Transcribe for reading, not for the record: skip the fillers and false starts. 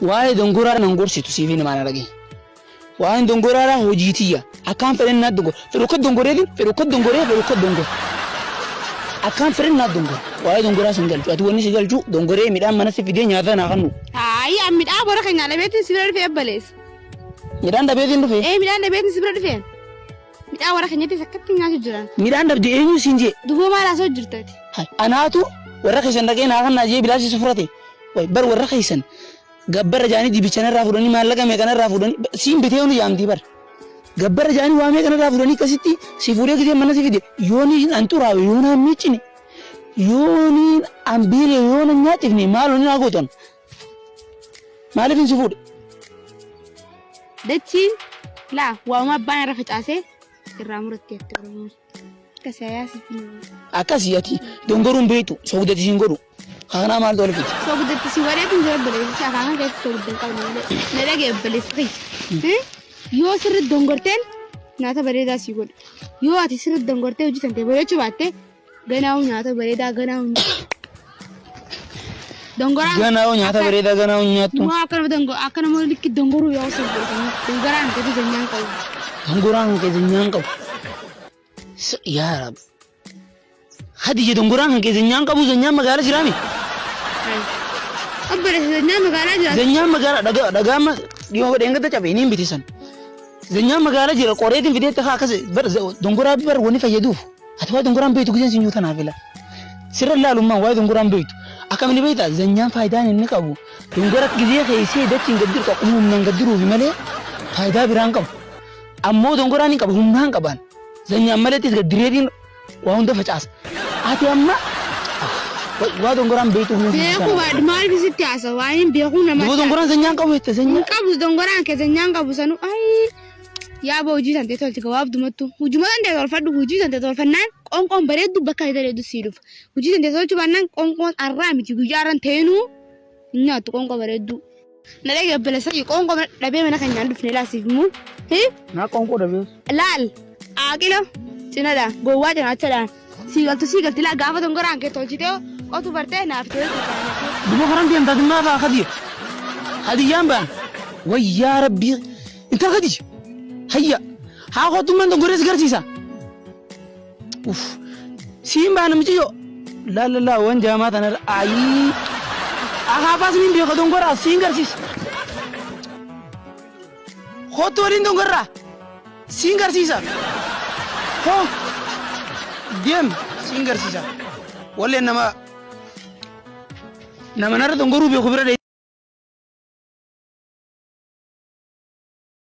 Waa'ee dongoraa nan gorsitu siif hin maana dhagahi. Waa'een dongoraadhaa hojii tiyya. Akkaan fedhan naa dongora. Fedhu akka dongoreetiin fedhu akka dongoree fedhu akka dongora. Akkaan fedhan naa dongora. Waa'ee dongoraa sin galchu. Ati wanni si galchu dongoree midhaan mana si fidee nyaata naa kannu. Hayi an midhaan bora keenya dhabeetiin si bira dhufee abbaleessa. Midhaan dhabeetiin dhufee. Ee midhaan dhabeetiin si bira dhufeen. Midhaan warra keenyattis akkatti nyaachuu jiran. Midhaan dhabde eenyu siin jee. Duboo maal haasa'u jirtati? Hai, Anaatu warra keessan dhaqee naa kannaa jee bilaashii si furate. Way bar warra keessan gabbara jaanii dibicha narraa fuudhanii maallaqa meeqa narraa fuudhanii siin bitee onu yaamtii bar. Gabbara jaanii waa meeqa narraa fuudhanii akkasitti si fuudhee gisee mana si fide yooniin an xuraawe yoo naan miiccine yooniin an beele yoo nan nyaachifne maal oni naa gootan. Maaliif hin si fuudhe? Dachiin laa waa'uma abbaan irra facaasee irraa muratti jette Oromoon. Akkasii hayaa siif hin oolu. Akkasii ati dongoruun beektu soogdatti siin godhu. Kanaa maaltu wal fide? Soogdatti si godheetu hin jira obboleessi afaan kan keessatti soogdda hin qabne malee. Na dhagaye obboleessi kiyya. Yoo sirriitti dongorteen nyaata bareedaa si godha. Yoo ati sirriitti dongortee hojii tantee bareechuu baatte Ganaa nyaata bareedaa ganaa Dongoraan Ganaa nyaata bareedaa ganaa nyaattu. Maa akka nama dongo akka nama likki dongoruu yoo osoo godhatanii dongoraan gadi zanyaan qabu. Dongoraan kan keessa nyaan qabu. Yaa Rabbi. Khadija dongoraan kan keessa nyaan qabu zanyaan magaala jiraami. Obboleessa zanyaan magaalaa jiraatu. Zanyaan magaala dhagaa dhagaa amma dhiyoo dheengadda cabe niin bitisan. Zanyaan magaala jira qoreetiin fideetti haa akkas bar dongoraa bar wanni fayyaduuf. Ati waa'ee dongoraan beektu giseen siin tanaaf ila. Sirra ilaalummaan waa'ee dongoraan beektu. Akkamiin beektaa zanyaan faayidaan inni qabu dongora gisee keessee dachiin gad jirtu akkuma humnaan gad jiruufi malee faayidaa biraan qabu. Ammoo dongoraan hin qabu humnaan qaban. Zanyaan malettis gad direetiin waa hunda facaasa. Ati amma waa dongoraan beektu giseen siin Beeku baadhu maaliif sitti haasa waan hin beekuu Duba namatti. dongoraan zanyaan qabu jette Hin zanyaan. qabu dongoraan kee zanyaan qabu sanu ayii. Yaa boo hojii tantee tolti gabaabdumattu. Hujuma tantee tolfadhu hojii tantee tolfannaan qoonqoon bareeddu bakka ati bareeddu sii dhufa. Hojii tantee tolchuu baannaan qoonqoon arraa miti guyyaa arran teenuu hin nyaattu qoonqoo bareedduu. Na dhage obboleessa kiyya qoonqoo dhabee mana keenyaan dhufne laasiif immoo. Naa qoonqoo dhabee. Laal aaqila cinadha gowwaa cinaachadhaan sii galtu sii galti laa gaafa dongoraan kee tolchitee qotu bartee naaf tolchite. Duba karan deemtaa dimmaa fa'aa Khadija. Khadiyyaan ba'an. Wayyaa rabbii. Intal Khadija. Hayya. Haa kottummaan dongoree si garsiisa. Uff. Siin baana miciyyoo. Laa laa laa waan jaamaa tana ayii. Akaafaas niin beeka dongoraa siin garsiisa. Kottu waliin dongorraa. Siin garsiisa. Hoo. Deem siin garsiisa. Walleen nama nama narra dongoruu beeku bira.